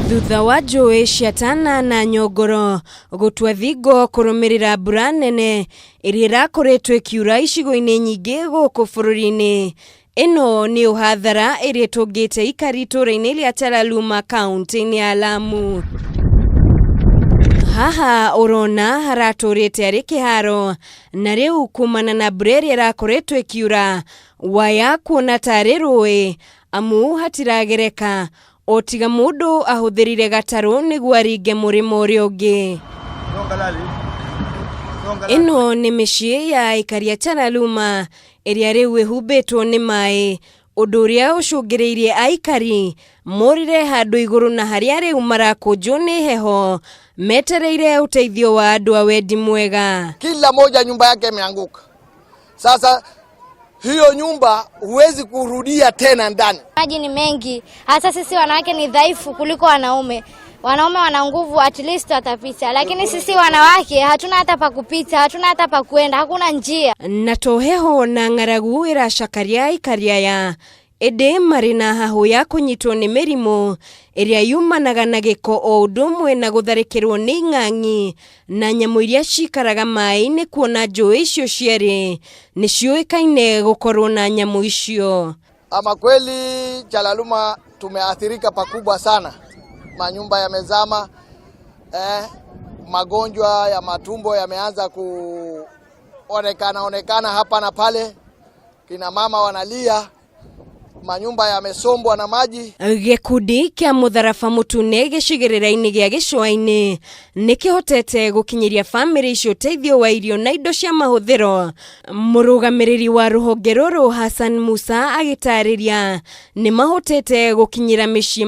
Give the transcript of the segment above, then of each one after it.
Thutha wa njũĩ cia Tana na Nyongoro gũtua thingo kũrũmĩrĩra mbura nene ĩrĩa ĩrakoretwo ĩkiura icigo-inĩ nyingĩ gũkũ bũrũri-inĩ. Ĩno nĩ ũhathara ĩrĩa ĩtũngĩte aikari itũũra-inĩ rĩa Taraluma kaũntĩ-inĩ ya Lamu. Haha ũrona haratũrĩte arĩ kĩharo na rĩu kumana na mbura ĩrĩa ĩrakoretwo ĩkiura waya kuona tarĩ rũĩ amu hatiragereka o tiga mũndũ ahũthĩrire gatarũ nĩguo aringe mũrĩmo ũrĩa ũngĩ. Ĩno nĩ mĩciĩ ya aikari a Chanaluma ĩrĩa rĩu ĩhumbĩtwo nĩ maĩ, ũndũ ũrĩa ũcũngĩrĩirie aikari morĩre handũ igũrũ na harĩa rĩu marakũnjwo nĩ heho metereire ũteithio wa andũ a wendi mwega. Kila moja nyumba yake imeanguka. Sasa hiyo nyumba huwezi kurudia tena ndani. Maji ni mengi, hasa sisi wanawake ni dhaifu kuliko wanaume. Wanaume wana nguvu, at least watapita, lakini sisi wanawake hatuna hata pa kupita, hatuna hata pa kuenda, hakuna njia. Na to heho na ng'aragu ĩracakaria aikari aya ĩndĩ marĩ na hahũ ya kũnyitwo nĩ mĩrimũ ĩrĩa yumanaga na gĩko o ũndũ ũmwe na gũtharĩkĩrwo nĩ ing'ang'i na nyamũ iria cikaraga maĩ-inĩ kuona njũĩ icio cierĩ nĩ ciũĩkaine gũkorwo na nyamũ icio. Ama kweli Chalaluma tumeathirika pakubwa sana, manyumba yamezama, magonjwa ya matumbo yameanza kuonekana onekana hapa na pale, kina mama wanalia, manyumba yamesombwa na maji. Gĩkundi kĩa mũtharaba mũtune gĩcigĩrĩra-inĩ gĩa gĩcũa-inĩ nĩ kĩhotete gũkinyĩria bamĩrĩ icio ũteithio wa irio na indo cia mahũthĩro. Mũrũgamĩrĩri wa rũhonge rũrũ Hassan Musa agĩtarĩria nĩ mahotete gũkinyĩra mĩciĩ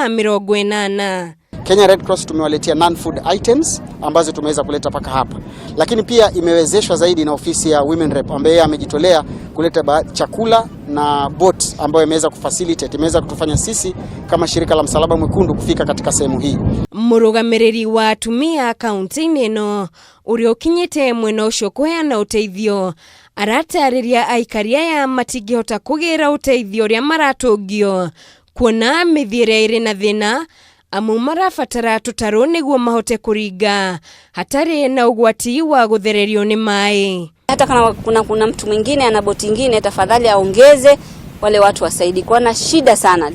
380. Kenya Red Cross tumewaletea non-food items ambazo tumeweza kuleta paka hapa, lakini pia imewezeshwa zaidi na ofisi ya Women Rep ambaye amejitolea kuleta chakula na boat ambayo imeweza kufacilitate, imeweza kutufanya sisi kama shirika la Msalaba Mwekundu kufika katika sehemu hii. Mũrũgamĩrĩri wa atumia kaunti-inĩ ĩno ũrĩa ũkinyĩte mwena ũcio kũheana ũteithio aratarĩria aikari aya matingĩhota kũgĩra ũteithio ũrĩa maratũngio kuona mĩthiĩre ĩrĩ na thĩna amu marabatara tũtarũ nĩguo mahote kũringa hatarĩ na ũgwati wa gũthererio nĩ maĩ. Hata kama kuna mtu mwingine ana boti ingine, tafadhali aongeze wale watu wasaidi, kwa na shida sana.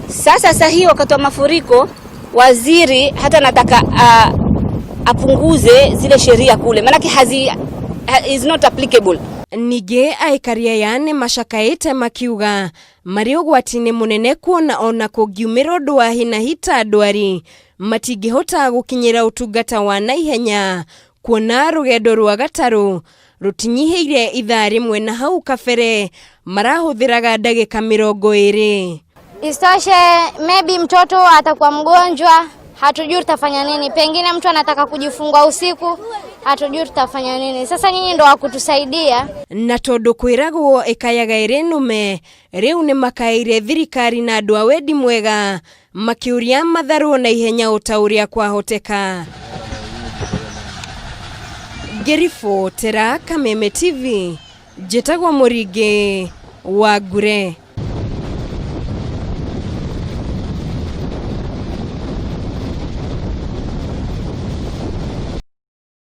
Sasa hii wakati wa mafuriko waziri hata nataka apunguze zile sheria kule, maanake is not applicable. Ningĩ aikari aya nĩ macakaĩte makiuga marĩ ũgwati-inĩ mũnene kuona ona kũngiumĩra ũndũ wa hi na hi ta ndwari matingĩhota gũkinyĩra ũtungata wa naihenya kuona rũgendo rwa gatarũ rũtinyihĩire ithaa rĩmwe na hau kabere marahũthĩraga ndagĩka 20. Isitoshe, maybe mtoto atakuwa mgonjwa, hatujui tutafanya nini. Pengine mtu anataka kujifungua usiku, hatujui tutafanya nini. Sasa nyinyi ndo wakutusaidia. Na tondu kwĩragwo ĩkayaga ĩrĩ nũme, rĩu nĩ makaĩire thirikari na andũ a wendi mwega makĩũria matharwo na ihenya o ta ũrĩa kwahoteka. Ngĩribotera Kameme TV, njĩtagwo Mũringĩ wa Ngure.